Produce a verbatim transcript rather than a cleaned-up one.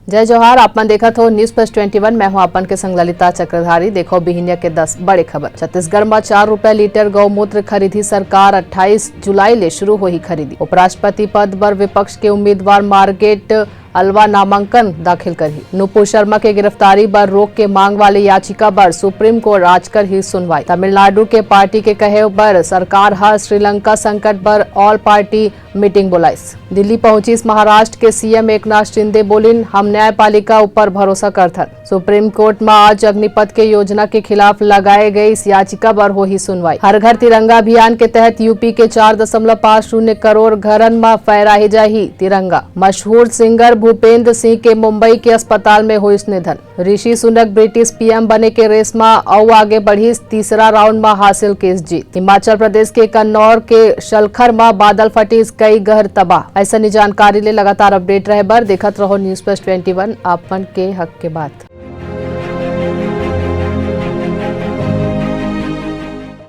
जय जोहार, आप मन देखत हो News Plus Twenty One। मैं हूं आपन के संग ललिता चक्रधारी। देखो बिहिनिया के दस बड़े खबर। छत्तीसगढ़ म चार रुपया लीटर गौमूत्र खरीदी सरकार। अट्ठाईस जुलाई ले शुरू होही खरीदी। उपराष्ट्रपति पद बर विपक्ष के उम्मीदवार मार्गेट अलवा नामांकन दाखिल करही। नूपुर शर्मा के गिरफ्तारी बर रोक के मांग वाले याचिका बर सुप्रीम कोर्ट आज करही सुनवाई। तमिलनाडु के पार्टी के कहे बर सरकार ह श्रीलंका संकट बर ऑल पार्टी मीटिंग बोलाइस। दिल्ली पहुंचिस महाराष्ट्र के सीएम एकनाथ शिंदे, बोलिन, हम न्यायपालिका ऊपर भरोसा करथन। सुप्रीम कोर्ट म आज अग्निपथ के योजना के खिलाफ लगाए गए इस याचिका बर होही सुनवाई। हर घर तिरंगा अभियान के तहत यूपी के चार दशमलव पाँच शून्य करोड़ घरन म फहराए जाही तिरंगा। मशहूर सिंगर भूपेंद्र सिंह के मुंबई के अस्पताल में होइस निधन। ऋषि सुनक ब्रिटिश पीएम बने के रेस म अउ आगे बढ़िस, तीसरा राउंड म हासिल किस जीत। हिमाचल प्रदेश के कन्नौर के शलखर म बादल फटिस, कई घर तबाह। अइसने जानकारी ले लगातार अपडेट रहे बर देखत रहो News Plus Twenty One, आपन के हक के बात।